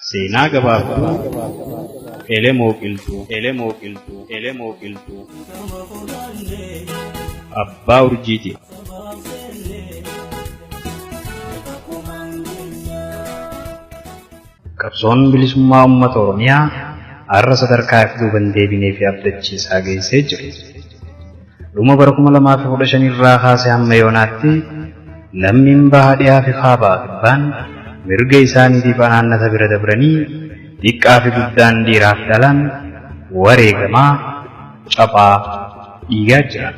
Seenaa gabaabduu Elemoo Qilxuu, Elemoo Qilxuu, Elemoo Qilxuu. Abbaa Urjiiti. Qabsoon bilisummaa uummata Oromiyaa har'a sadarkaa if duuban deebinee fi abdachiisaa geessee jira. Dhuma bara 2015 irraa kaasee hamma yoonaatti lammiin baha dhiyaa fi kaabaa kibbaan mirga isaaniitiif anaannata bira dabranii xiqqaa fi guddaan dhiiraaf dhalaan wareegamaa caphaa dhiigaa jira.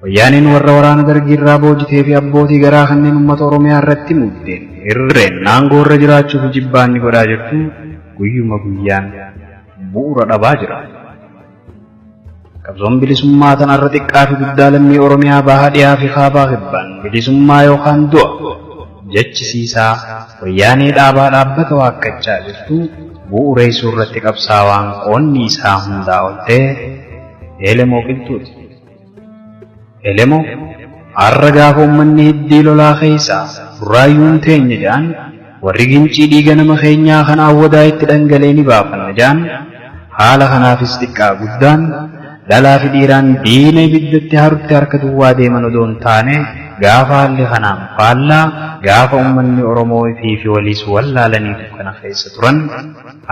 Wayyaaneen warra waraana dargii irraa boojitee fi abbootii garaa kanneen uummata Oromiyaa irratti muddeen irreen aangoo irra jiraachuuf jibbaanni godhaa jirtu guyyuma guyyaan bu'uura dhabaa jira. Qabsoon bilisummaa tan har'a xiqqaa fi guddaa lammii Oromiyaa baha dhiyaa fi kaabaa kibbaan bilisummaa yookaan du'a jechisiisaa wayyaanee dhaabaa dhaabbata waakkachaa jirtu bu'uureessuu irratti qabsaawaan qoonni isaa hundaa ol ta'e Elemoo Qilxuuti. Elemoo har'a gaafa uummanni hiddii lolaa keessaa burraayyuun teenya jedhan warri gincii dhiiga nama keenyaa kan awwadaa itti dhangalee ni baafanna jedhan haala kanaafis xiqqaa guddaan dhalaa fi dhiiraan diina ibiddatti harutti harka duwwaa deeman odoo hin taane gaafa haalli kanaan faallaa gaafa uummanni Oromoo ifii fi waliis wallaalanii dukkana keessa turan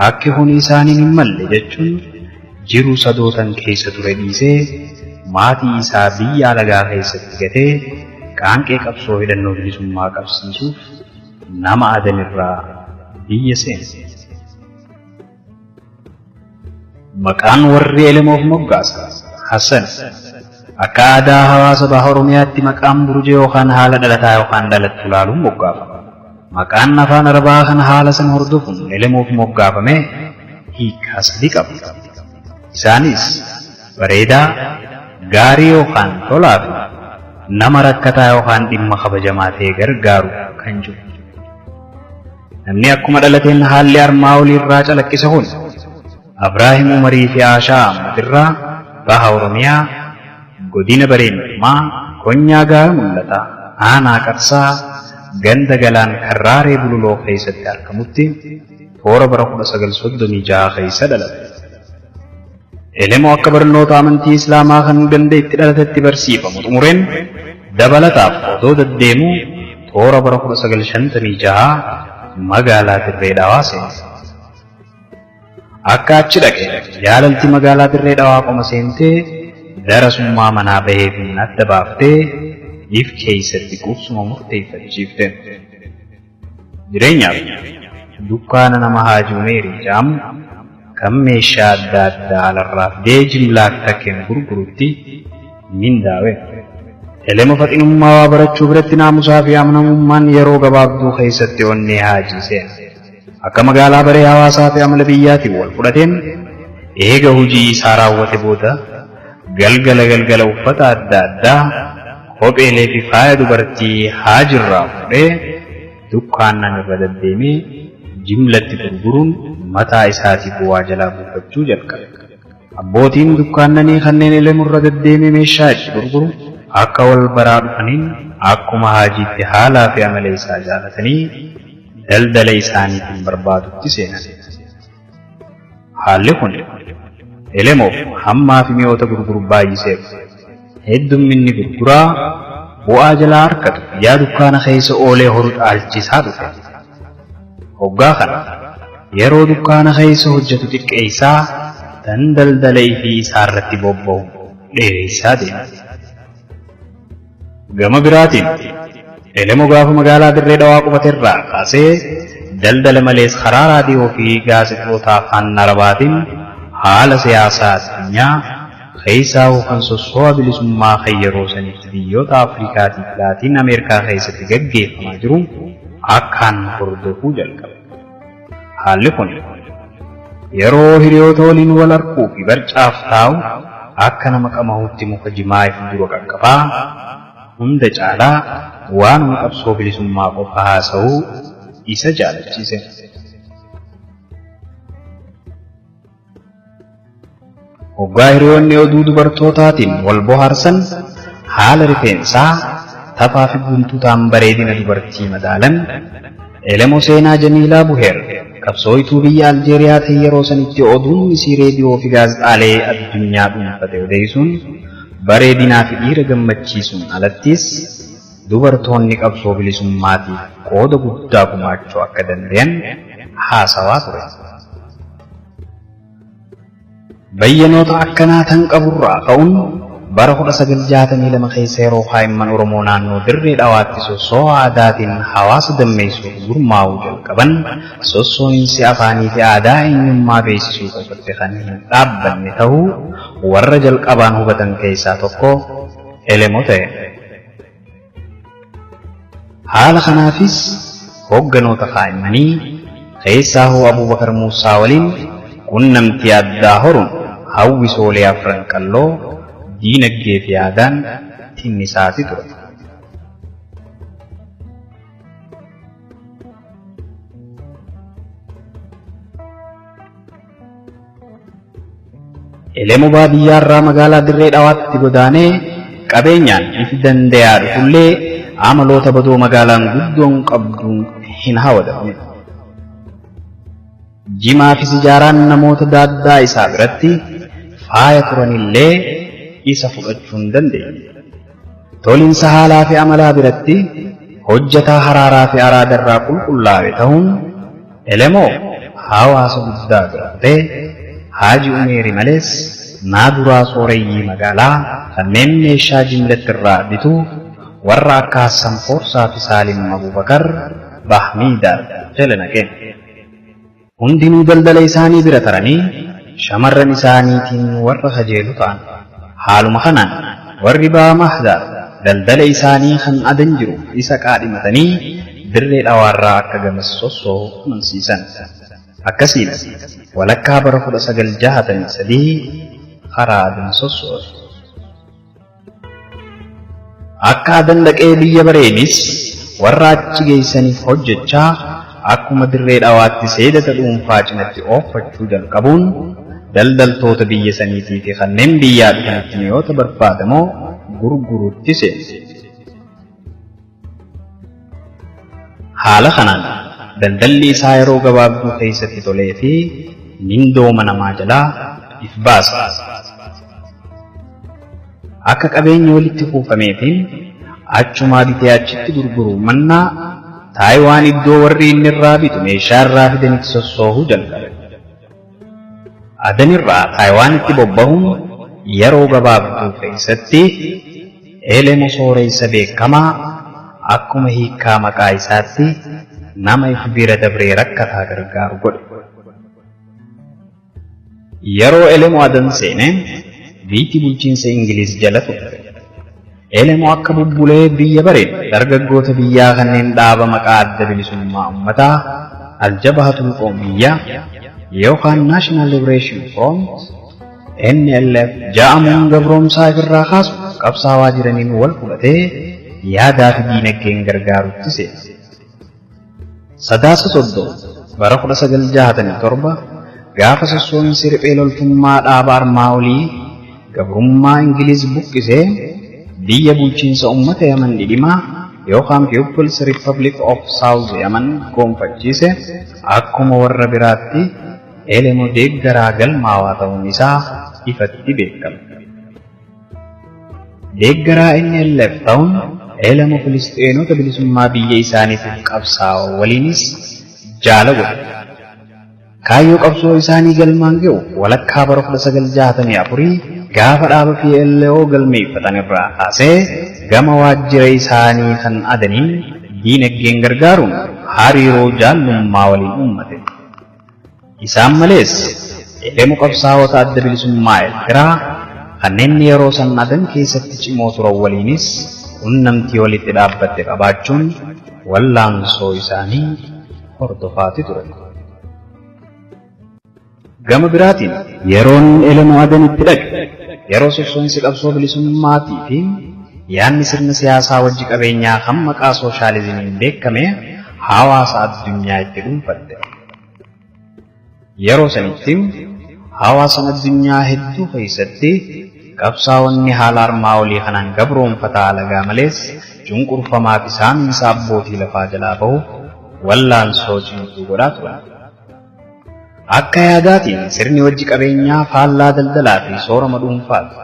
akki kun isaaniin hin malle jechuun jiru sadootan keessa ture dhiisee maatii isaa biyya alagaa keessatti gatee qaanqee qabsoo hidhannoo bilisummaa qabsiisuuf nama adanirraa biyya seene. Maqaan warri Elemoof moggaasa Hassan. Akka aadaa hawaasa baha Oromiyaatti maqaan burjee yookaan haala dhalataa yookaan dhalattu laaluun moggaafama. Maqaan afaan Arabaa kan haala san hordofuun Elemoof moggaafame hiikkaa sadi qaba. Isaanis bareedaa, gaarii yookaan tolaa fi nama rakkataa yookaan dhimma kabajamaa ta'e gargaaru kan jiru. Namni akkuma dhalateen haalli armaa olii irraa calaqqisa kun Abraahim Umarii fi Aashaa Ahmad irraa baha Oromiyaa godina Bareentumaa Konyaa Gaara Mul'ataa Aanaa Qarsaa ganda Galaan Karraaree Bululoo keessatti argamutti toora bara 1936 keessa dhalate. Elemoo akka barnoota amantii Islaamaa kan ganda itti dhalatetti barsiifamu xumureen dabalataaf odoo deddeemuu toora bara 1956 magaalaa Dirree Dhawaa seene. Akka achi dhaqe jaalalti magaalaa Dirree Dhawaa qoma seentee darasummaa manaa baheefiin adda baaftee if keessatti qubsuma murteeffachiifte. Jireenyaaf dukkaana nama Haaji Umeerii jedhamu kan meeshaa adda addaa alarraa fidee jimlaa fi takkeen gurgurutti mindaawe. Elemo faxinummaa waa barachuu biratti naamusaa fi amanamummaan yeroo gabaabduu keessatti onnee Haajii seena. Akka magaalaa baree hawaasaa fi amala biyyaatiin wal fudhateen eega hojii isaa raawwate booda galgala galgala uffata adda addaa kopheelee fi faaya dubartii Haajirraa fuudhee dukkaannan irra deddeemee jimlatti gurguruun mataa isaatiif waa jalaa buufachuu jalqabe. Abbootiin dukkaannanii kanneen Elemurra deddeemee meeshaa itti gurguru akka wal baraa dhufaniin akkuma Haajiitti haalaa fi amala isaa jaalatanii daldala isaaniitiin barbaadutti seenan. Haalli kun Elemoof hammaa fi mi'oota gurguru baay'iseef. Heddumminni gurguraa bu'aa jalaa argatu yaa dukkaana keessa oolee horu dhaalchisaa dhufe. Hoggaa kana yeroo dukkaana keessa hojjetu xiqqeessaa tan daldala ifii isaa irratti bobba'u dheeressaa deema. Gama biraatiin Elemo gaafa magaalaa Dirree Dhawaa qubaterraa kaasee daldala malees karaa raadiyoo fi gaazexoota afaan Arabaatiin haala siyaasaa addunyaa keessaa kan sossoo'a bilisummaa kan yeroo sanitti biyyoota Afrikaatii fi Laatiin Ameerikaa keessatti gaggeeffamaa jiru akkaan hordofuu jalqabe. Haalli kun yeroo hiriyoota waliin wal arguu fi barcaaf taa'u akka nama qamahuutti muka jimaa if dura qaqqabaa hunda caalaa waanuma qabsoo bilisummaa qofa haasa'uu isa jaalachiise. Hoggaa hiriyoonni oduu dubartootaatiin wal bohaarsan haala rifeensaa tafaa fi guntutaan bareedina dubartii madaalan Elemo seenaa Jamiilaa Buheer Qabsooytuu biyya Aljeeriyaa ta'e yeroo sanitti oduun isii reediyoo fi gaazexaalee addunyaa dhuunfate odeessuun bareedinaa fi dhiira gammachiisuun alattis dubartoonni qabsoo bilisummaatiif qooda guddaa gumaachuu akka danda'an haasawaa ture. Bayyanoota akkanaa tan qaburraa ka'uun bara 1962 keessa yeroo kaa'imman Oromoo naannoo Dirree Dhawaatti sossoo aadaatiin hawaasa dammeessuuf gurmaa'uu jalqaban, sossoo'insi afaanii fi aadaa eenyummaa beeksisuu qofatti kan hin dhaabbanne ta'uu warra jalqabaan hubatan keessaa tokko Elemo ta'e. Haala kanaafis hoogganoota kaa'immanii keessaa hoo Abuubakar Muusaa waliin qunnamtii addaa horuun hawwisoolee Afran Qalloo diinagdee fi aadaan tinnisaati ture. Elemo baadiyyaarraa magaalaa Dirree Dhawaatti godaanee qabeenyaan if dandayaa dhufullee amaloota badoo magaalaan guddoon qabduun hin hawadamne. Jimaa fi sijaaraan namoota daaddaa isaa biratti faaya turanillee isa fudhachuu hin dandeenye. Tolinsa haalaa fi amalaa biratti hojjataa haraaraa fi araadarraa qulqullaa'e ta'uun Elemoo hawaasa guddaa bira kutee Haaji Umeeri malees naaduraa sooreyyii magaalaa kanneen meeshaa jimlatti irraa bituu warra akka Hassan Foorsaa fi Saalim Abubakar Bahmiidaar jala naqe. Hundinuu daldala isaanii bira taranii shamarran isaaniitiin warra kajeelu ta'an. Haaluma kanaan warri Baha Mahdaar daldala isaanii kan Adan jiru isa qaadhimatanii Dirree Dhawaarraa akka gamas sossoohu amansiisan. Akkasiin walakkaa bara 1963 karaa Adan sossoo'e. Akka Adan dhaqee biyya bareenis warra achi geessaniif hojjechaa akkuma Dirree Dhawaatti seedata dhuunfaa cinatti ooffachuu jalqabuun daldaltoota biyya saniitii fi kanneen biyyaa dhufanitti mi'oota barbaadamoo gurguruutti seene. Haala kanaan daldalli isaa yeroo gabaabduu keessatti tolee fi mindooma namaa jalaa if baase. Akka qabeenyi walitti kuufameetiin achumaa bitee achitti gurguruu mannaa Taayiwaan iddoo warri inni irraa bitu meeshaa irraa fidanitti sossoohuu jalqabe. Adanirraa Taayiwaanitti bobbahuun yeroo gabaabduu keessatti Elemo sooreysa beekamaa akkuma hiikkaa maqaa isaatti nama if bira dabree rakkataa gargaaru godhe. Yeroo Elemo Adan seene biitti bulchiinsa Ingiliz jala turte. Elemo akka bubbulee biyya bareen dargaggoota biyyaa kanneen dhaaba maqaa Adda Bilisummaa Ummataa, Al-Jabhatul Qawmiyyaa yookaan National Liberation Front, NLF, ja'amuun gabroomsaa ifirraa kaasu qabsaawaa jiraniin wal fudhatee yaadaa fi diinagdeen gargaarutti seene. Sadaasa 30 bara 1967 gaafa sossoo'insi riphee loltummaa dhaaba armaa olii gabrummaa Ingiliz buqqisee biyya bulchiinsa ummata Yaman dhidhimaa yookaan People's Republic of South Yaman gonfachiise akkuma warra biraatti Elemo deeggaraa galmaawaa ta'uun isaa ifatti beekame. Deeggaraa NLF ta'uun Elemo Filisxeenota bilisummaa biyya isaaniitiif qabsaa'oo waliinis jaala godhe. Kaayyoo qabsoo isaanii galmaan ga'u walakkaa bara 1964 gaafa dhaaba PLO galmeeffatan irraa kaasee gama waajjira isaanii kan Adaniin diinagdeen gargaaruun hariiroo jaallummaa waliin uummate. Isaan malees Elemo qabsaa'ota Adda Bilisummaa Eertiraa kanneen yeroo san Adan keessatti cimoo turan waliinis qunnamtii walitti dhaabbatte qabaachuun wallaansoo isaanii hordofaati ture. Gama biraatiin yeroon Elemo Adanitti dhaqe yeroo sossoo'insi qabsoo bilisummaatii fi yaadni sirna siyaasaa wajji qabeenyaa kan maqaa sooshaalizimiin beekame hawaasa addunyaa itti dhuunfatte. Yeroo sanitti hawaasan addunyaa hedduu keessatti qabsaa'onni haala armaa olii kanaan gabroonfataa alagaa malees cunqurfamaa fi saamiinsa abbootii lafaa jalaa bahuuf wallaansoo cimtuu godhaa turan. Akka yaadaatiin sirni hojii qabeenyaa faallaa daldalaa fi soorama dhuunfaati.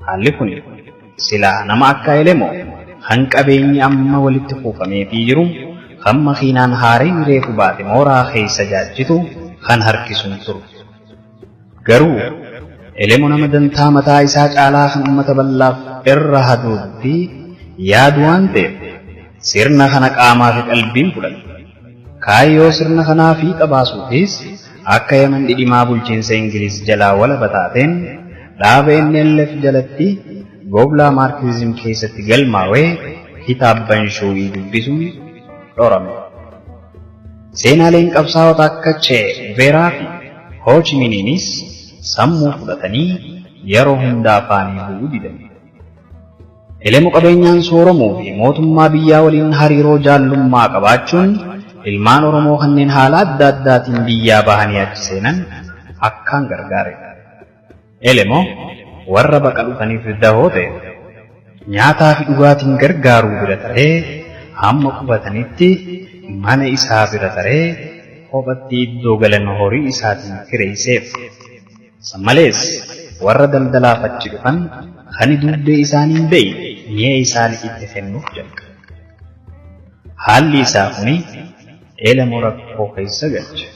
Haalli kun silaa nama akka Elemoo kan qabeenyi amma walitti kuufameefii jiru kan makiinaan haareen reefu baate mooraa keessa jaajitu kan harkisuun turu. Garuu Elemo nama dantaa mataa isaa caalaa kan uummata bal'aaf irra haduuduu fi yaadu waan ta'eef sirna kana qaamaa fi qalbiin fudhate. Kaayyoo sirna kanaa fiixa baasuufis akka Yaman dhidhimaa bulchiinsa Ingiliz jalaa walaba taateen dhaaba NLF jalatti goblaa Maarkizim keessatti galmaawee kitaabban shuu'ii dubbisuun dhorame. Seenaaleen qabsaa'ota akka Che Guveeraa fi Ho Chi Miniinis sammuu fudhatanii yeroo hunda afaanii bu'uu didan. Elemo qabeenyaan sooramuu fi mootummaa biyyaa waliin hariiroo jaallummaa qabaachuun ilmaan Oromoo kanneen haala adda addaatiin biyyaa bahanii achi seenan akkaan gargaare. Elemo warra baqa dhufaniif dahoo ta'e. Nyaataa fi dhugaatiin gargaaruu bira taree hamma qubatanitti mana isaa bira taree kophatti iddoo galan horii isaatiin kireesseef. San malees warra daldalaaf achi dhufan kan dubbee isaanii hin beekne mi'a isaa liqitti kennuuf jalqabe. Haalli isaa kuni Elemo rakkoo keessa galche.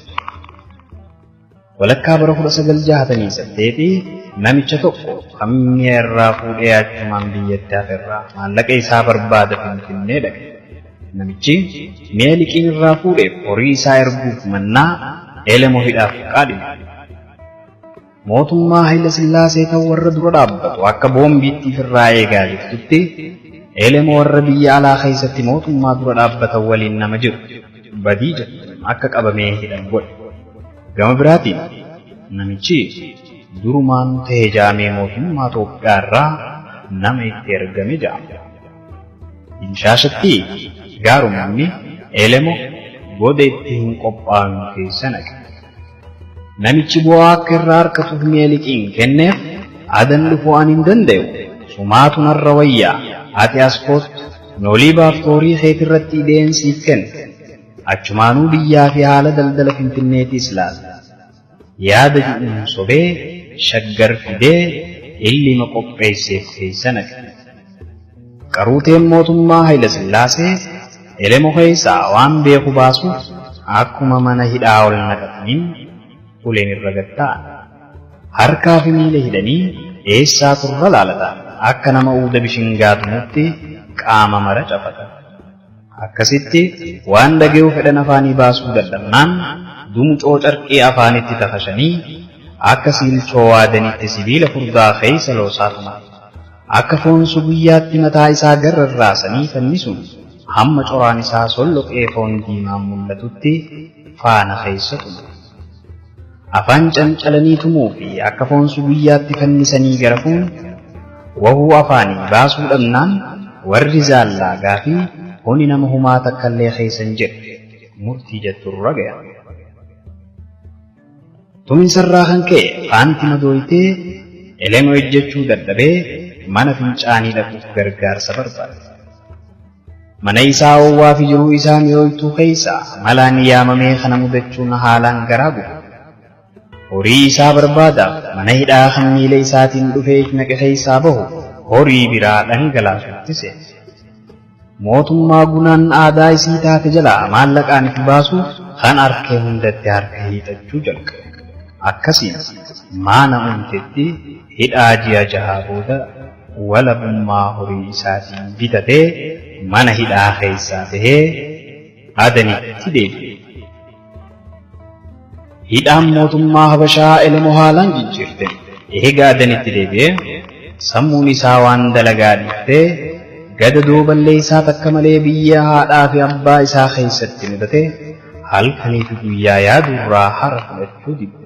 Walakkaa bara 1968 namicha tokko kan mi'a irraa fuudhee achumaan biyyatti hafe irraa maallaqa isaa barbaada Finfinnee dhaqe. Namichi mi'a liqiin irraa fuudheef horii isaa erguuf mannaa Elemo hidhaaf qaadhime. Mootummaa Hayila Sillaasee kan warra dura dhaabbatu akka boombiitti ofirraa eegaa jirtutti Elemo warra biyya alaa keessatti mootummaa dura dhaabbatan waliin nama jiru badii jettuun akka qabamee hidhamu godhe. Gama biraatiin namichi durumaan ta'e jaamee mootummaa Itoophiyaa irraa nama itti ergame jaama. Dimshaashatti gaarumni Elemo goda itti hin qophaa'in keessa naqe. Namichi bu'aa akka irraa harkatuuf mi'a liqiin kenneef adan dhufuu ani hin danda'u. Sumaatu narra wayyaa ati as kottu noolii baaftu horii keetirratti ideen siif kenna. Achumaanuu biyyaa fi haala daldala Finfinneetiis laala. Yaada jedhuun sobee shaggar fidee illima qopheesseef keessa naqe. Qaruuteen mootummaa Hayila Sillaasee Elemo keessaa waan beeku baasuuf akkuma mana hidhaa ol naqataniin uleen irra gad taa'an. Harkaa fi miila hidhanii eessaa turra laalatan akka nama uuda bishingaa tumutti qaama mara cafatan. Akkasitti waan dhaga'uu fedhan afaanii baasuu dadhabnaan dumucoo carqii afaanitti tafashanii akka siilchoo waadanitti sibiila furdaa keessa loosaa tuman. Akka foon suguyyaatti mataa isaa garrarraasanii fannisuun hamma coraan isaa solloqee foon diimaan mul'atutti faana keessa tuman. Afaan cancalanii tumuu fi akka foon suguyyaatti fannisanii garafuun wahuu afaanii baasuu dhabnaan warri zaallaa gaafii kuni nama humaa takkallee keessa hin jirre murtii jetturra gayan. Tuminsarraa kan ka'e faanti madooytee Elemo ejjechuu dadhabee mana fincaanii dhaquuf gargaarsa barbaade. Mana isaa oowwaa fi jiruu isaa mi'ooytuu keessa malaan yaamamee kana mudachuun haalaan garaa gube. Horii isaa barbaadaaf mana hidhaa kan miila isaatiin dhufee naqe keessaa bahu horii biraa dhangalaasutti seene. Mootummaa gunaan aadaa isii taate jalaa maallaqaan if baasuuf kan arkee hundatti harka hiixachuu jalqabe. Akkasiin maana uumtetti hidhaa ji'a jahaa booda walabummaa horii isaatiin bitatee mana hidhaa keessaa bahee Adanitti deebi'e. Hidhaan mootummaa Habashaa Elemo haalaan jijjiirte. Eega Adanitti deebi'ee sammuun isaa waan dalagaa dhiiftee gada dooballee isaa takka malee biyya haadhaa fi abbaa isaa keessatti mudate halkanii fi guyyaa yaaduurraa hara fudhachuu didde.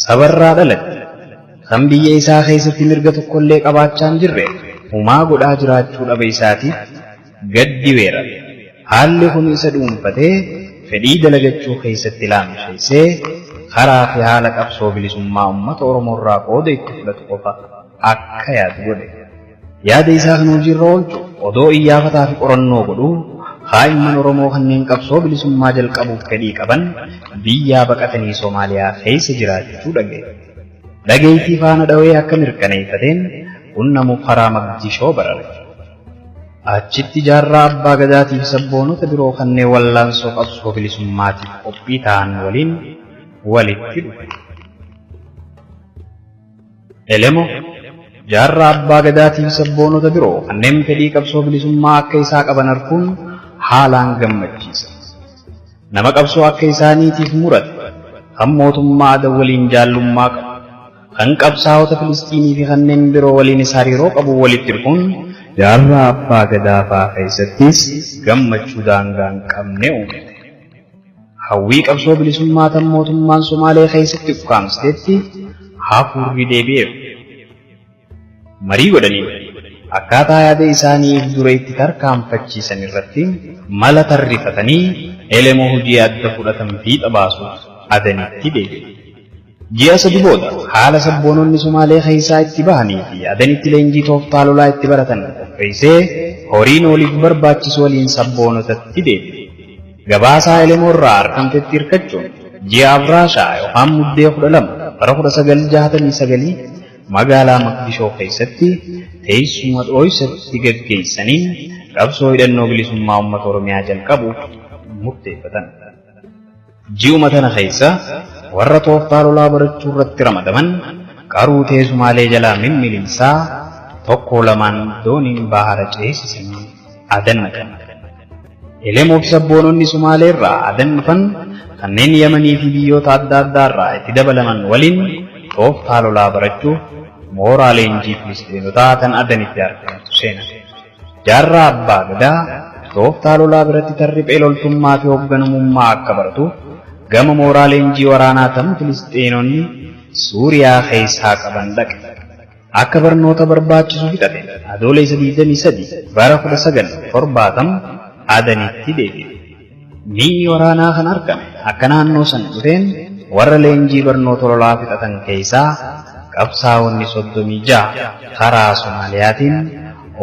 Sabarraa dhalate kan biyya isaa keessatti mirga tokkollee qabaachaa hin jirre humaa godhaa jiraachuu dhaba isaatiif gaddi weerare. Haalli kun isa dhuunfatee fedhii dalagachuu keessatti laamsheessee karaa fi haala qabsoo bilisummaa uummata Oromoo irraa qooda itti fudhatu qofa akka yaadu godhe. Yaada isaa kan hojiirra oolchu odoo iyyaafataa fi qorannoo godhuu kaa'imman Oromoo kanneen qabsoo bilisummaa jalqabuuf fedhii qaban biyyaa baqatanii Somaaliyaa keessa jiraachuu dhaga'e. Dhageettii faana dhawee akka mirkaneeffateen qunnamuuf karaa Maqdishoo barare. Achitti jaarraa abbaa gadaatiif sabboonota biroo kanneen wallaansoo qabsoo bilisummaatiif qophii ta'an waliin walitti dhufe. Elemo jaarraa abbaa gadaatiif sabboonota biroo kanneen fedhii qabsoo bilisummaa akka isaa qaban arguun haalaan gammachiisa. Nama qabsoo akka isaaniitiif murate, kan mootummaa Adan waliin jaallummaa qabu, kan qabsaa'ota Filisxiinii fi kanneen biroo waliinis hariiroo qabu walitti dhufuun jaarraa abbaa gadaa fa'aa keessattis gammachuu daangaa hin qabne uume. Hawwii qabsoo bilisummaa tan mootummaan Somaalee keessatti ukkaamsitetti hafuurri deebi'eef. Marii godhaniin akkaataa yaada isaanii if dura itti tarkaanfachiisan irratti mala tarrifatanii Elemoo hojii adda fudhatan fiixa baasuuf Adanitti deebi'e. Ji'a 3 booda haala sabboononni Somaalee keessaa itti bahanii fi Adanitti leenjii tooftaa lolaa itti baratan qopheessee horiin waliif barbaachisu waliin sabboonotatti deebi'e. Gabaasaa Elemoo irraa arkamtetti hirkachuun ji'a Abraashaa yookaan Muddee 12 bara 1969 magaalaa Maqdishoo keessatti teessuma dhooysatti gaggeessaniin qabsoo hidhannoo bilisummaa uummata Oromiyaa jalqabuuf murteeffatan. Ji'uma tana keessa warra tooftaa lolaa barachuu irratti ramadaman qaruutee Sumaalee jalaa mimmiliqsaa tokko lamaan dooniin bahara ceesisanii Adan naqan. Elemoo fi sabboononni Sumaalee irraa Adan dhufan kanneen Yamanii fi biyyoota adda addaa irraa itti dabalaman waliin tooftaa lolaa barachuuf mooraa leenjii Filisxeenotaa tan Adanitti argamtu seenan. Jaarraa Abbaa Gadaa tooftaa lolaa biratti tan riphee loltummaa fi hoogganamummaa akka baratuuf gama mooraa leenjii waraanaa tan Filisxeenonni Suuriyaa keessaa qaban dhaqe. Akka barnoota barbaachisu fixate Adoolessa 23 bara 1970 Adanitti deebi'e. Mi'i waraanaa kan argame akka naannoo san dhufeen warra leenjii barnoota lolaa fixatan keessaa qabsaa'onni 36 karaa Somaaliyaatiin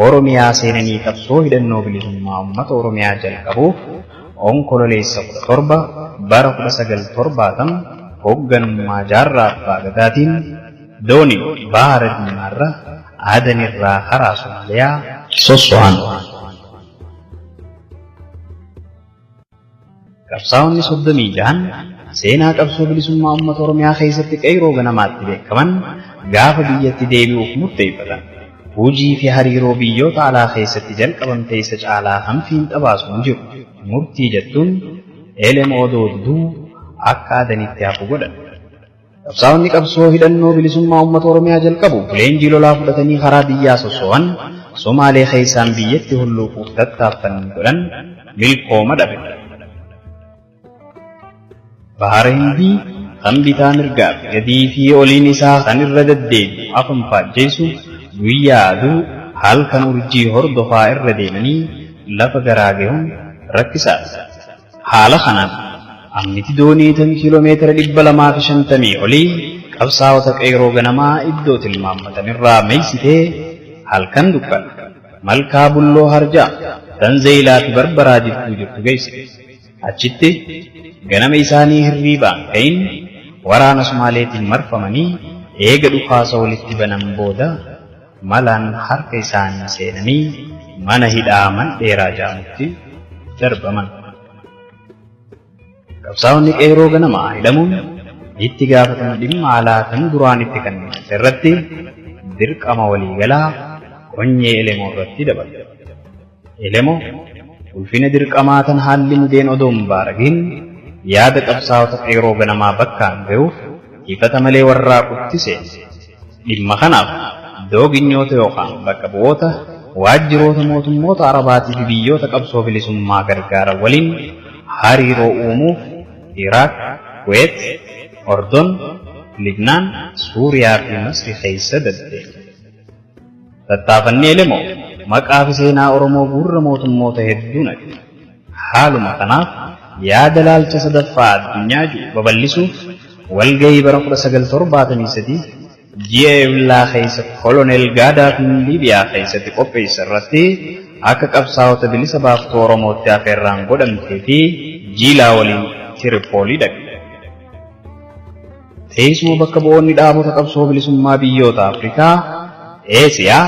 Oromiyaa seenanii qabsoo hidhannoo bilisummaa uummata Oromiyaa jalqabuuf Onkololeessa 17 bara 1970 hoogganummaa Jaarraa Abbaa Gadaatiin dooniin Bahara Diimaarra Adanirraa karaa Somaaliyaa sosso'an. Qabsaa'onni 36n seenaa qabsoo bilisummaa uummata Oromiyaa keessatti qeyroo ganamaatti beekaman gaafa biyyatti deebi'uuf murteeffatan. Hujii fi hariiroo biyyoota alaa keessatti jalqabamte isa caalaa kan fiinxa baasu hin jiru. Murtii jettuun Elemoo odoo diduu akka Adanitti hafu godhan. Qabsaa'onni qabsoo hidhannoo bilisummaa uummata Oromiyaa jalqabuuf leenjii lolaa fudhatanii karaa biyyaa sosso'an Somaalee keessaan biyyatti hulluuquuf tattaaffan godhan milkooma dhabe. Bahara Hindii kan bitaa mirgaa fi gadii fi oliin isaa kan irra deddeebi'u afan faajjeessu guyyaa aduu halkan urjii hordofaa irra deemanii lafa garaa gahuun rakkisaadha. Haala kanaan ammiti doonii tan kiiloomeetira 250 olii qabsaa'ota qeyroo ganamaa iddoo tilmaammatan irraa meeysitee halkan dukkana malkaa Bulloo Harjaa tan Zeeylaa fi Barbaraa jidduu jirtu geessite. Achitti ganama isaanii hirriibaan ka'in waraana Sumaaleetiin marfamanii eega dhukaasa walitti banan booda malaan harka isaanii seenanii mana hidhaa Mandheeraa ja'amutti darbaman. Qabsaa'onni qeyroo ganamaa hidhamuun itti gaafatama dhimma alaa kan duraan itti kennamte irratti dirqama waliigalaa qonyee Elemoo irratti dabale. Elemoo ulfina dirqamaa tan haalli mudeen odoo hin baaragin yaada qabsaa'ota qeyroo ganamaa bakkaan gayuuf hifata malee warraaqutti seene. Dhimma kanaaf dooginyoota yookaan bakka bu'oota waajjiroota mootummoota Arabaatii fi biyyoota qabsoo bilisummaa gargaaran waliin hariiroo uumuuf Iraaq, Kuweet, Ordon, Libnaan, Suuriyaa fi Masri keessa deddeeme. Tattaafanni Elemoo maqaa fi seenaa Oromoo gurra mootummoota hedduu naqe. Haaluma kanaaf yaada laalcha sadaffaa addunyaa jiru babal'isuuf walgahii bara 1973 ji'a Eblaa keessa Koloneel Gaadaafiin Liibiyaa keessatti qopheesse irratti akka qabsaa'ota bilisa baaftuu Oromootti afeerraan godhamtee fi Jiilaa waliin Tiripoolii dhaqe. Teessuma bakka bu'oonni dhaabota qabsoo bilisummaa biyyoota Afrikaa, Eesiyaa,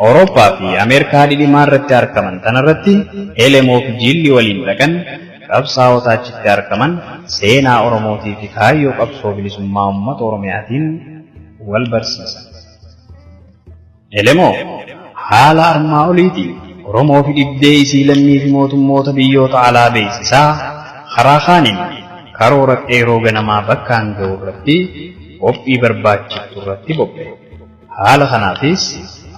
Awurooppaa fi Ameerikaa dhidhimaa irratti argaman tanarratti Elemoo fi Jiilli waliin dhaqan qabsaa'ota achitti argaman seenaa Oromootii fi kaayyoo qabsoo bilisummaa uummata Oromiyaatiin wal barsiisan. Elemoo haala armaa oliitiin Oromoo fi dhibdee isii lammii fi mootummoota biyyoota alaa beeksisaa karaa kaaniin karoora qeeroo ganamaa bakkaan ga'u irratti qophii barbaachiftu irratti bobba'e. Haala kanaafis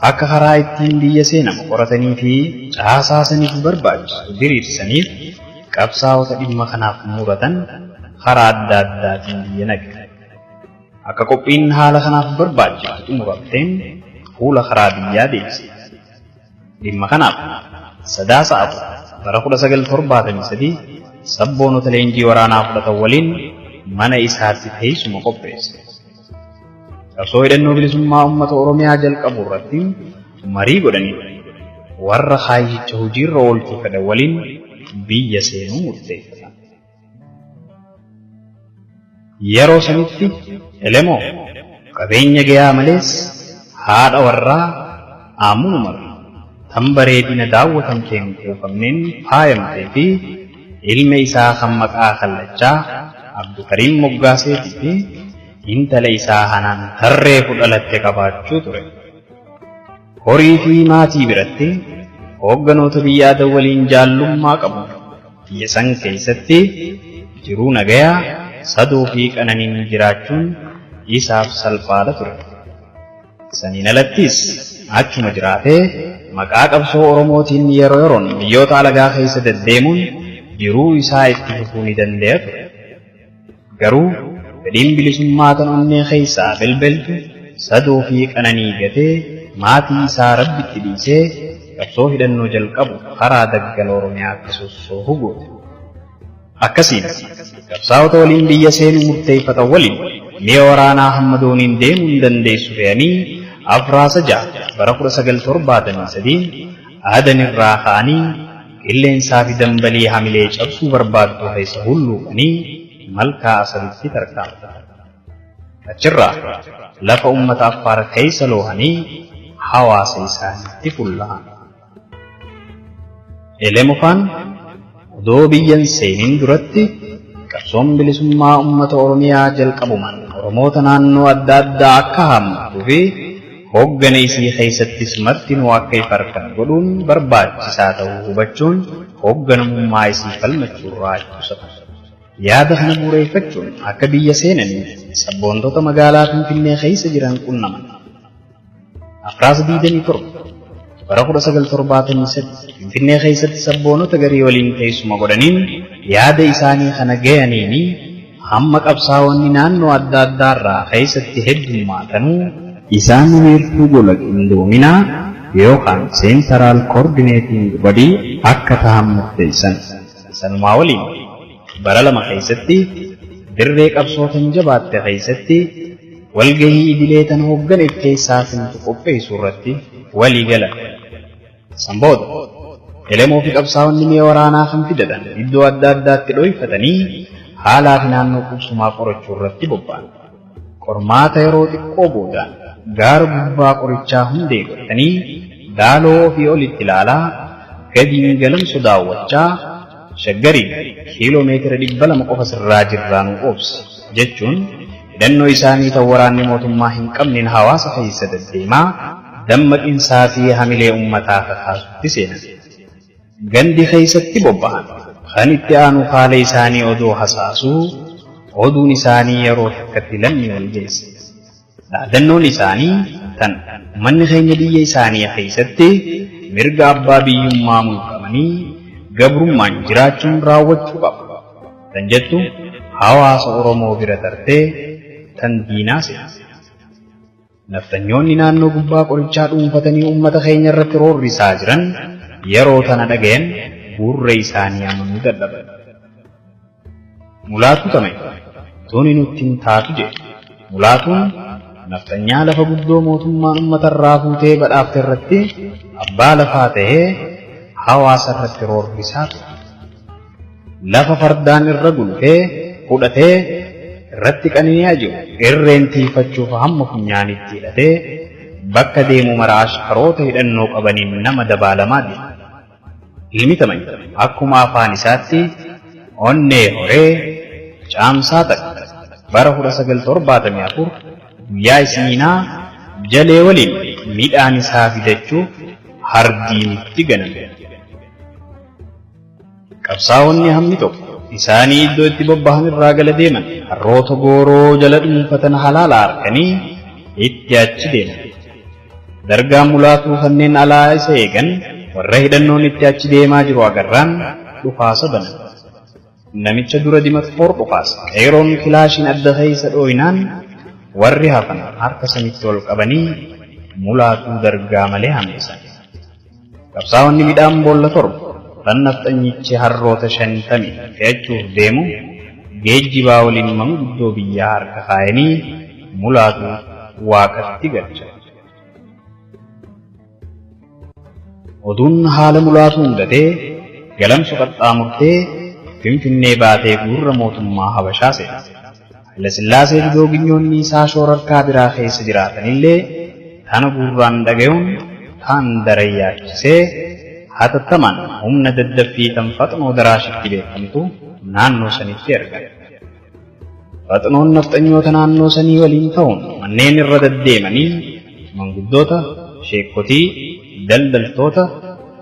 akka karaa ittiin biyya seenamu qoratanii fi caasaa saniif barbaachisu diriirsaniif qabsaa'ota dhimma kanaaf muratan karaa adda addaatiin biyya naqe. Akka qophiin haala kanaaf barbaachiftu xumuramteen fuula karaa biyyaa deebise. Dhimma kanaaf Sadaasa 4 bara 1973 sabboonota leenjii waraanaa fudhatan waliin mana isaatti teessuma qopheesse. Qabsoo hidhannoo bilisummaa uummata Oromiyaa jalqabu irratti marii godhanii warra kaayyicha hojiirra oolchuu fedhan waliin biyya seenuu murteeffatan. Yeroo sanitti Elemoo qabeenya gayaa malees haadha warraa Aamunumar tan bareedina daawwatamteen quufamneen faayamtee fi ilma isaa kan maqaa kallachaa Abdukariim moggaaseetii fi intala isaa Hanaan tarreefu dhalatte qabaachuu ture. Horii fi maatii biratti hoogganoota biyya Adan waliin jaallummaa qabu. Biyya san keessatti jiruu nagayaa, sadoo fi qananiin jiraachuun isaaf salphaadha ture. Saniin alattis achuma jiraatee maqaa qabsoo Oromootiin yeroo yeroon biyyoota alagaa keessa deddeemuun jiruu isaa itti fufuu ni dande'a ture. Garuu fedhiin bilisummaa tan onnee keessaa belbeltu sadoo fi qananii gatee maatii isaa Rabbitti dhiisee qabsoo hidhannoo jalqabu karaa daggala Oromiyaatti sossoohu goote. Akkasiin qabsaa'ota waliin biyya seenuu murteeffatan waliin mi'a waraanaa hamma dooniin deemuu hin dandeessu fe'anii Afraasa 6 bara 1973 Adan irraa ka'anii qilleensaa fi dambalii hamilee cabsuu barbaaddu keessa hulluuqanii malkaa Asabitti tarkaanfatan. Achirraa lafa uummata Affaar keessa loohanii hawaasa isaaniitti fulla'an. Elemofaan odoo biyyan seenin duratti qabsoon bilisummaa uummata Oromiyaa jalqabumaan Oromoota naannoo adda addaa akka haammattuu fi hooggana isii keessattis martinuu akka if harkan godhuun barbaachisaa ta'uu hubachuun hoogganamummaa isii falmachuurraa if qusatan. Yaada kana bu'uureeffachuun akka biyya seenaniif sabboontota magaalaa Finfinnee keessa jiran qunnaman. Afraasa 27 bara 1973 Finfinnee keessatti sabboonota garii waliin teessuma godhaniin yaada isaanii kana gayaniini hamma qabsaa'onni naannoo adda addaarraa keessatti heddumaatanuu isaan wiirtuu gola qindoominaa yookaan Central Coordinating Body akka tahan murteessan. Sanumaa waliin bara lama keessatti dirree qabsoo tan jabaatte keessatti walgahii idilee tan hoogganeef keessaa filtu qopheessuu irratti walii galan. San booda Elemoo fi qabsaa'onni mi'a waraanaa kan fidatan iddoo adda addaatti dhoyfatanii haalaa fi naannoo qubsumaa qorachuu irratti bobba'an. Qormaata yeroo xiqqoo boodaan gaara gubbaa qorichaa hundee godhatanii daaloo ofii olitti ilaalaa gadiin galamso daawwachaa Shaggariin kiiloo meetira 200 qofa sirraa jirraa nu obsi jechuun hidhannoo isaanii tan waraanni mootummaa hin qabneen hawaasa keessa deddeemaa dammaqinsaa fi hamilee uummataa kakaasutti seenan. Gandi keessatti bobba'an kan itti aanu haala isaanii odoo hasaasuu oduun isaanii yeroo takkatti lammii wal geesse. Dhaadannoon isaanii tan uummanni keenya biyya isaanii keessatti mirga abbaa biyyummaa mulqamanii gabrummaan jiraachuun raawwachuu qaba. Tan jettu hawaasa Oromoo bira tartee tan diinaa seente. Nafxanyoonni naannoo gubbaa qorichaa dhuunfatanii uummata keenya irratti roorrisaa jiran yeroo tana dhagayan gurra isaanii amanuu dadhaban. Mulaatuu Tamee tuni nutti hin taatu jedhe. Mulaatuun Nafxanyaa lafa guddoo mootummaan uummatarraa fuutee badhaafte irratti abbaa lafaa ta'ee hawaasa irratti roorrisaa ture. Lafa fardaan irra gulufee fudhatee irratti qanani'aa jiru irreen tiifachuuf hamma funyaanitti hidhatee bakka deemu mara ashkaroota hidhannoo qabaniin nama dabaalamaa deema. Ilmi Tamany akkuma afaan isaatti onnee horee Caamsaa 1 bara 1974 guyyaa Isniinaa jalee waliin midhaan isaa fidachuuf hardiinitti ganame. Qabsaa'onni hammi tokko isaanii iddoo itti bobbahan irraa gala deeman harroota gooroo jala dhuunfatan halaala arkanii itti achi deeman. Dargaan Mulaatuu kanneen alaa isa eegan warra hidhannoon itti achi deemaa jiru agarraan dhukaasa banan. Namicha dura dimatfoor dhukaase. Qeeroon kilaashiin adda keessa dhooynaan warri hafan harka samitti ol qabanii Mulaatuu Dargaa malee hambisan. Qabsaa'onni midhaan boolla 7 tan nafxanyichi harroota 50 fe'achuuf deemu geejjibaa waliin manguddoo biyyaa harka kaayanii Mulaatuu Waaqatti galchan. Oduun haala Mulaatuu mudatee Galamso qaxxaamurtee Finfinnee baatee gurra mootummaa Habashaa seente. Hayilasillaasee fi dooginyoonni isaa shoorarkaa biraa keessa jiraatanillee tana gurraan dhagayuun taan daran yaachisee hatattamaan humna daddaffii tan Faxnoo Daraashitti beekamtu naannoo sanitti ergan. Faxnoon nafxanyoota naannoo sanii waliin ta'uun manneen irra daddeemanii manguddoota, sheekkotii, daldaltoota,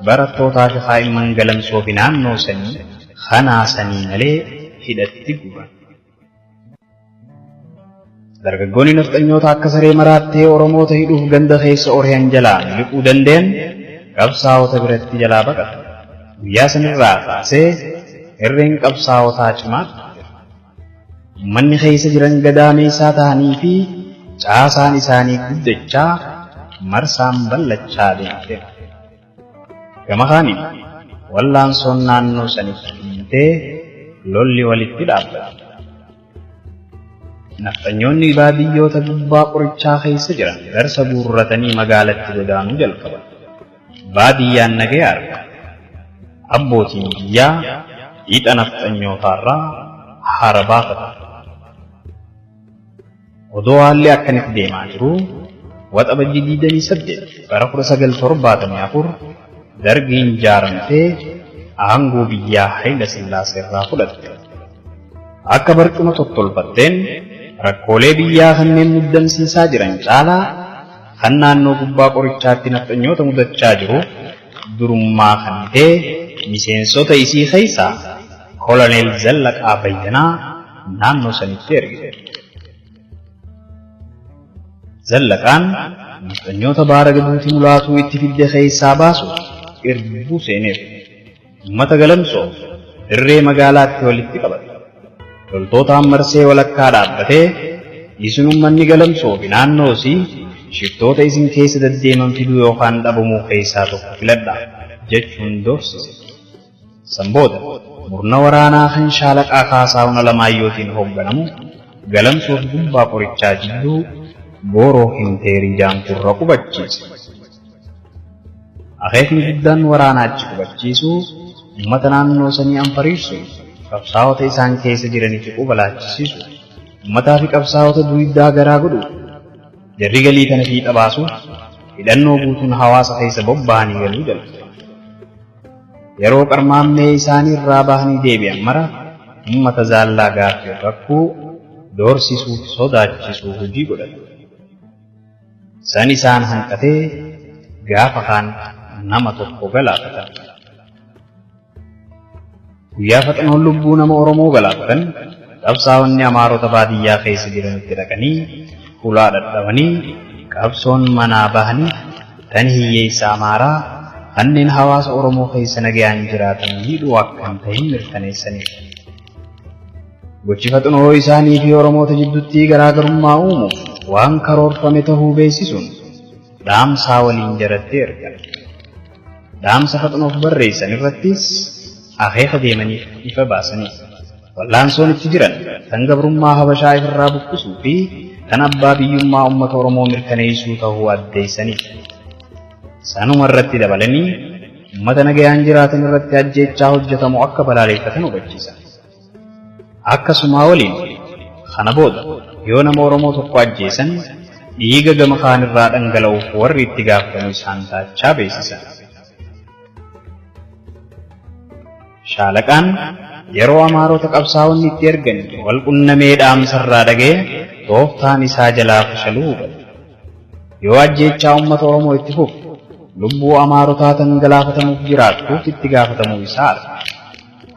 barattootaa fi kaa'imman Galamsoo fi naannoo sanii kanaa sanii malee hidhatti guuran. Dargaggoonni nafxanyoota akka saree maraattee Oromoota hidhuuf ganda keessa orihan jalaa miliquu dandayan qabsaa'ota biratti jalaa baqatan. Guyyaa sanirraa kaasee irreen qabsaa'otaa cimaa dhufte. Ummanni keessa jiran gadaameessaa tahanii fi caasaan isaanii guddachaa marsaan ballachaa deemte. Gama kaaniin wallaansoon naannoo sanitti finiintee lolli walitti dhaabbate. Nafxanyoonni baadiyyoota gubbaa qorichaa keessa jiran garsa guurratanii magaalatti godaanuu jalqaban. Baadiyyaan nagaya argatte. Abbootiin biyyaa dhiixa nafxanyootaarraa haara baafatan. Odoo haalli akkanitti deemaa jiruu Waxabajjii 28 bara 1974 Dargiin jaaramtee aangoo biyyaa Hayila Sillaaseerraa fudhatte. Akka barcuma tottolfatteen rakkoolee biyyaa kanneen muddamsiisaa jiran caalaa kan naannoo gubbaa qorichaatti nafxanyoota mudachaa jiruuf durummaa kennitee miseensota isii keessaa Koloneel Zallaqaa Bayyanaa naannoo sanitti ergite. Zallaqaan nafxanyoota baaraga duuti Mulaatuu itti fidde keessaa baasuuf irbuu seeneef. Ummata Galamsoo dirree magaalaatti walitti qabate. Loltootaan marsee walakkaa dhaabbatee, Isin ummanni Galamsoo fi naannoo isii shiftoota isin keessa daddeeman fiduu yookaan dhabamuu keessaa tokko filadhaa jechuun doorsise. San booda murna waraanaa kan Shaalaqaa Kaasaahun Alamaayyootiin hoogganamu Galamsoo fi Gubbaa Qorichaa jidduu Gooroo Hinteerii jaamturra qubachiise. Akeekni guddaan waraana achi qubachiisuu ummata naannoo sanii anfariirsuun qabsaa'ota isaan keessa jiranitti quba laachisiisuudha. Ummataa fi qabsaa'ota duuydaa garaa godhuudha. Jarri galii tana fiixa baasuuf hidhannoo guutuun hawaasa keessa bobbahanii galuu jalqaban. Yeroo qarmaammee isaanii irraa bahanii deebi'an mara ummata zaallaa gaaffiin rakkuu, doorsisuu fi sodaachisuu hojii godhatan. San isaan hanqatee gaafa kaan nama tokko galaafatan. Guyyaa Faxinoon lubbuu nama Oromoo galaafatan qabsaa'onni Amaarota baadiyyaa keessa jiranitti dhaqanii hulaa dhadhawanii qabsoon manaa bahaniif tan hiyyeessa Amaaraa kanneen hawaasa Oromoo keessa nagayaan jiraatan miidhuu akka hin tahin mirkaneessaniif. Gochi Faxinoo isaanii fi Oromoota jiddutti garaagarummaa uumuuf waan karoorfame tahuu beeksisuun dhaamsaa waliin jaratti ergan. Dhaamsa Faxinoof barreessan irrattis akeeka deemaniif ifa baasaniif. Wal'aansoon itti jiran tan gabrummaa Habashaa ifirraa buqqisuu fi tan abbaa biyyummaa uummata Oromoo mirkaneessuu ta'uu addeessanii. Sanuma irratti dabalanii uummata nagayaan jiraatan irratti ajjeechaa hojjetamu akka balaaleffatan hubachiisan. Akkasumaa waliin kana booda yoo nama Oromoo tokko ajjeesan dhiiga gama kaanirraa dhangala'uuf warri itti gaafatamu isaan taachaa beeksisan. Shaalaqaan yeroo Amaarota qabsaa'onni itti ergan wal qunnamee dhaamsarraa dhaga'e tooftaan isaa jalaa fashaluu hubate. Yoo ajjeechaa uummata Oromoo itti fufe lubbuu Amaarotaa tan galaafatamuuf jiraattuuf itti gaafatamuu isaa arga.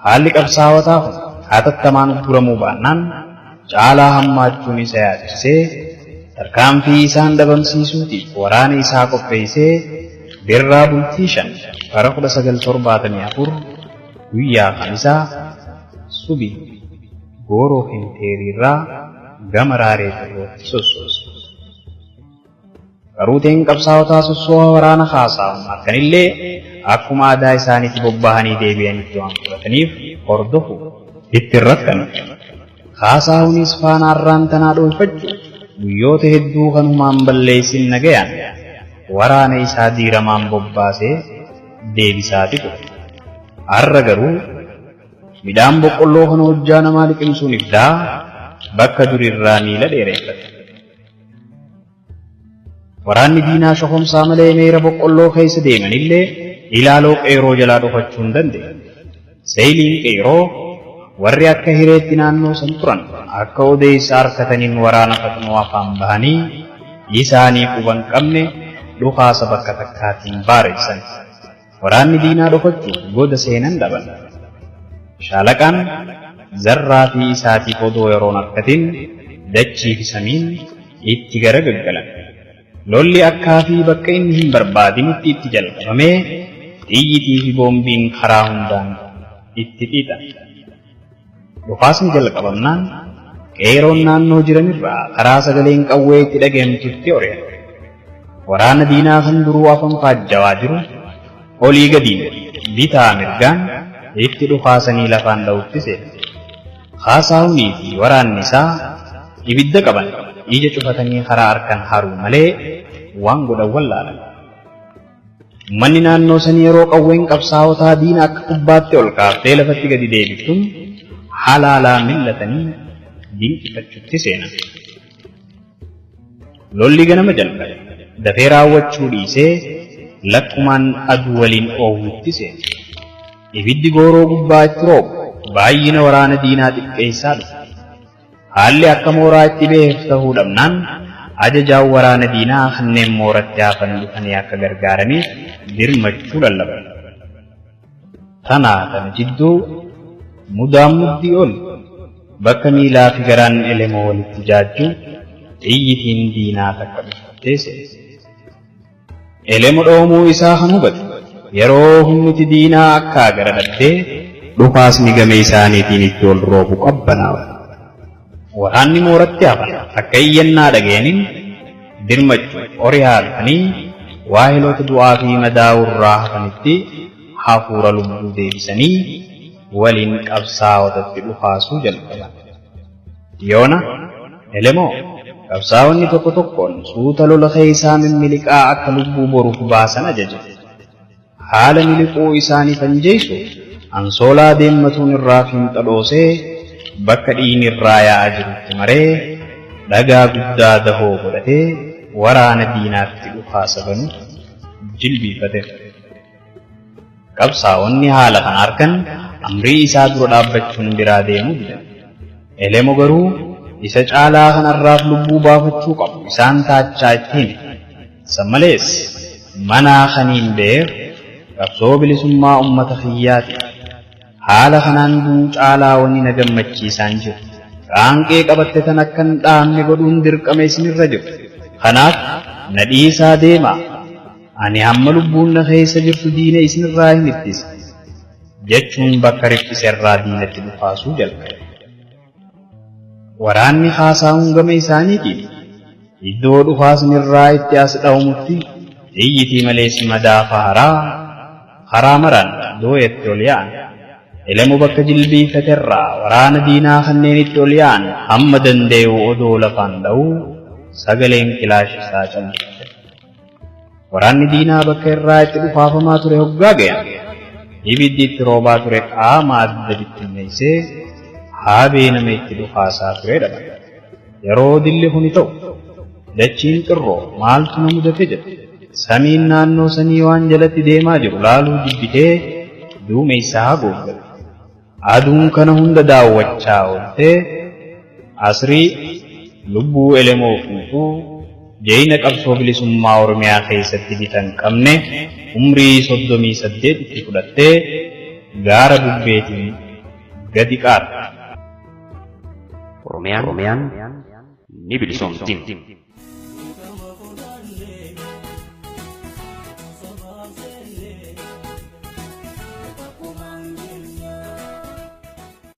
Haalli qabsaa'otaa kun hatattamaan ugguramuu baannaan caalaa hammaachuun isa yaachisee tarkaanfii isaan dhabamsiisuutiif waraana isaa qopheessee birraa bultii 5 bara 1974 guyyaa Kamisaa subii gooroo Kenteeriirraa gama Raaree Xirrootti sossoose. Qaruuteen qabsaa'otaa sossoo'a waraana Kaasaahun harkanillee akkuma aadaa isaaniitti bobbahanii deebi'anitti waan fudhataniif hordofu itti hin rakkanne. Kaasaahunis faana arraan tanaa dhoofachuu guyyoota hedduu kanumaan balleessin nagayaan waraana isaa diiramaan bobbaasee deebisaati ture. Har'a garuu midhaan boqqolloo kana hojjaa namaa liqimsuun ibdaa bakka durirraa miila dheereffate. Waraanni diinaa shokomsaa malee meera boqqolloo keessa deemanillee ilaaloo qeeroo jalaa dhokachuu hin dandeenye. Seeyiliin qeeroo warri akka hireetti naannoo san turan akka odeessa harkataniin waraana faxnoo afaan bahanii isaanii quban qabne dhukaasa bakka takkaatiin baareessan. Waraanni diinaa dhokachuuf goda seenan dhaban. Shaalaqaan zarraa fi isaatiif odoo yeroon harkatin dachii fi samiin itti gara gaggalan. Lolli akkaa fi bakka inni hin barbaadinitti itti jalqabamee xiyyitii fi boombiin karaa hundaan itti xiixan. Dhukaasni jalqabamnaan qeeroon naannoo jiranirraa karaa sagaleen qawwee itti dhaga'amtutti ori'an. Waraana diinaa kan duruu afan faajjawaa jiru olii gadiin bitaa mirgaan itti dhukaasanii lafaan dha'utti seene. Kaasaahunii fi waraanni isaa ibidda qaban ija cufatanii karaa harkan haruu malee waan godhan wallaalan. Uummanni naannoo sanii yeroo qawween qabsaa'otaa diina akka kubbaatti ol kaaftee lafatti gadi deebiftuun halaalaa millatanii dinqifachuutti seenan. Lolli ganama jalqabe dafee raawwachuu dhiisee lakkumaan aduu waliin oowwutti seene. Ibiddi gooroo gubbaa itti roobu baay'ina waraana diinaa xiqqeessaa dhufe. Haalli akka mooraa itti beef ta'uu dhabnaan ajajaan waraana diinaa kanneen mooratti hafan dhufanii akka gargaaraniif dirmachuu lallaban. Tanaa tana jidduu mudaan muddii ol bakka miilaa fi garaan elemoo walitti jaajju xiyyitiin diinaa takka dhuftee seente. Elemo dhoomuu isaa kan hubate yeroo humniti diinaa akkaa gara dhabdee dhukaasni game isaaniitiin itti ol roobu qabbanaa'u. Waraanni mooratti hafan akka iyyannaa dhaga'aniin dirmachuu oriyaa dhufanii waahiloota du'aa fi madaa'urraa hafanitti hafuura lubbuu deebisanii waliin qabsaa'otatti dhukaasuu jalqaban. Yoona Elemoo qabsaa'onni tokko tokkoon suuta lola keessaa mimmiliqaa akka lubbuu boruuf baasan ajaje. Haala miliquu isaanii fanjeessu ansoolaa deemmatuun irraa fiinxa dhoosee bakka dhiigni irraa yaa'aa jirutti maree dhagaa guddaa dahoo godhatee waraana diinaatti dhukaasa banuuf jilbiifate. Qabsaa'onni haala kana argan amrii isaa dura dhaabbachuun biraa deemuu didan. Elemo garuu isa caalaa kanarraaf lubbuu baafachuu qabu isaan taachaa itti hime. San malees manaa kaniin beef qabsoo bilisummaa uummata kiyyaati. Haala kanaan du'uu caalaa wani na gammachiisaan jiru. Qaanqee qabatte tan akka hin dhaamne godhuun dirqama isinirra jiru. Kanaaf na dhiisaa deemaa. Ani hamma lubbuun na keessa jirtu diina isinirraa hin ittisa. Jechuun bakka riphiserraa diinatti dhukaasuu jalqabe. Waraanni Kaasaahun gama isaaniitiin iddoo dhukaasni irraa itti as dha'umutti xiyyitii malees madaa faaraa karaa maraan dooyatti ol yaa'an. Elemo bakka jilbiifaterraa waraana diinaa kanneen itti ol yaa'an hamma danda'u odoo lafaan dha'uu Sagaleen kilaash isaa calqabde. Waraanni diinaa bakka irraa itti dhukaafamaa ture hoggaa gayan, ibiddi itti roobaa ture qaama adda bittinneessee haabee nama itti dhukaasaa ture dhaban. Yeroo dilli kuni ta'u, dachiin xirroo maaltu na mudate jette. Samiin naannoo sanii waan jalatti deemaa jiru laaluu jibbitee duumessa haguuggatte. Aduun kana hunda daawwachaa ooltee asrii lubbuu Elemoo Qilxuu jeyna qabsoo bilisummaa Oromiyaa keessatti bita hin qabne umrii 38 itti fudhattee gaara bubbeetiin gadi qaarte. Oromiyaan ni bilisoomti.